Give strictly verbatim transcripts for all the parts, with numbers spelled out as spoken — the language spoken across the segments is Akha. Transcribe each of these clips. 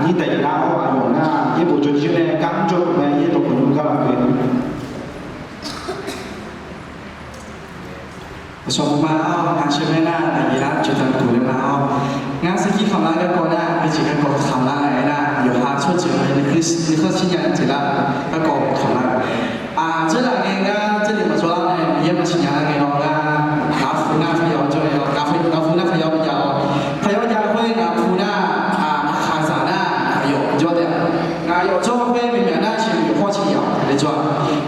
Aqyawf nar, yaerbof jawrjir nae gar mr jawr-eu mae, yaerdawq khawf nymr gar laf-eu. Aqsawq ma-awr, ngar sheumae nar, aqyawf nar jawqtaq duq laer ma-awr, ngar sarkir kamqlar garkawv nar, aqjeq garkawv kamqlar-aer nar, yawqha tsawrjeuq-anr nuikhanr shir nya-eu jeq lar garkawv kamqlar. Aq, dzeurlaf ngae ngar dzeurlef maqjawr lar nae, Miqyaer maqsiq nya lar ngae lawr, ngar ngaq-euq pu nar kaqyaw jawr-aer, ngaq-euq pu nar kaqyaw jav-awr, kaqyaw jav khoer ngaq-euq pu nar, aqkaqzaq nar aqyawf jawr taef-a. Ngaq aqyawf jawr khoer myav myav nar sheuqyawq hawr ciqyaq-awq laer jawr-a.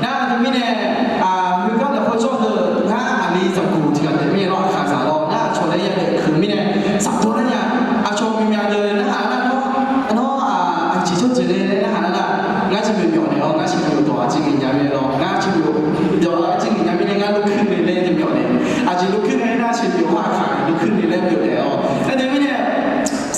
Nar teumirnae, khoergar lafkhoer jawr-eu ngar aqli zaqguq tiq ghaq taef mirnae lawr, aqkaqzaq lawr nar aqcawq nae yadaef keuq mirnae, saqdawr nar nya, aqcawq myav myav deuq narhaq nar, nawr, nawr, aqjeq tsawrjeuq nae narhaq nar nar, ngar jeq myawf myawf naeq-awr ngar sheuqyawq dawq aqjeq ngaeq nya mirnae lawr, ngar jeq myawf dawq aqjeq ngaeq nya mirnae ngar lurkuir nae laer jeq myawf naeq, aqjeq lurkuir nae nar sheuqyawq hawr aqkaq lurkuir nae laer myawf naeq-awr, aer teumirnae,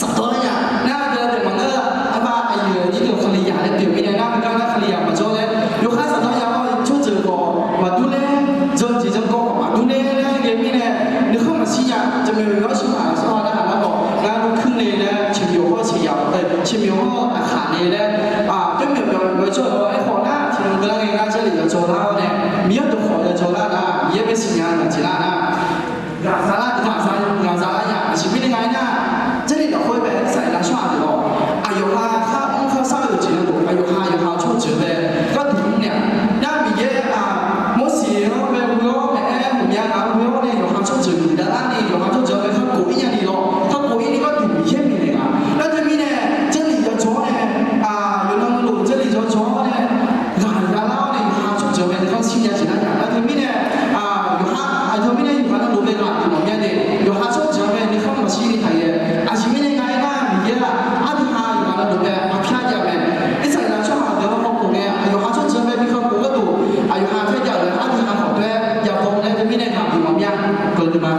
saqdawr nar nya, nar deuq deuq maqngeur, arbar aqyuif aqnyir deuq Kalizaq laer pyeuf mirnae nar, heugar nar Kalizaq maqjawr laer, yawqha saqdawr ya-awr tsawrjeuq khawf maqdur ler, janjeq jankawv khawf maqdur ler laer ghae mirnae, nuikhanr maqshir nya, jaqmyawf yawqghaq shir-aq, sawr-a narhaq nar khawf ngar lurkuir nae laer, sheuqyawq hawr ciqyaq-awq, sheuqyawq hawr aqkaq nae laer, toermyawf myawf jawr-eu lawr, aerkhawf nar tiqnan geur lar ngae ngar Jarlif yawjawr lar-awr nae, Miqyaer dawqkhawq yawjawr lar nar, Miqyaer bae siqnya-eu maqjeq lar nar, ghaqza lar, ghaqza, ghaqza lar ya. Aqjeq mirnae nga aernar, Jarlif lafkhoer bae irsaqleqlav tsawrhaq deuq-awq, aqyawf ha khar mr khar shar-eu jeq navluf, aqyawf ha yawqha tsawrjeuq bae gharduq mr naeq-a. Nar Miqyaer-aq, Morseq-anr bae ghoe-awr naeq-aer ghawqmya ngaq-anr ghoe-awr nae yawqha tsawrjeuq muiqdavlar ni yawqha tsawrjeuq bae kakhof-ir nyani lawr, kakhof-ir ni gharduq Miqyaer maeqnaeq nga. Nar teumirnae, Jarlif yawjawr-awr nae, yawqnan lof Jarlif yawjawr-awr nae, ghaqza lar-awr nae yawqha tsawrjeuq bae nuikhanr shir nya jeq nar nya. Nar teumirnae, yawqha, aqteu mirnae yawqha navluf bae ghaq tiq mawf mya de, yawqha tsawrjeuq bae nuikhanr maqshir ni taq yae. Aqjeq mirnae nga aernar, Miqyaer-aq, aqdui ha yawqha navluf bae aqpyar jav mae. Irsaqleqlav tsawrhaq deuq-anr hawkhof ngae, aqyawf ha tsawrjeuq bae nuikhanr khof gharduq, aqyawf ha taer jav-euq aqdui ha khawf taer jav baw laer teumirnae ghaq tiq mawf mya. Keuvni ma.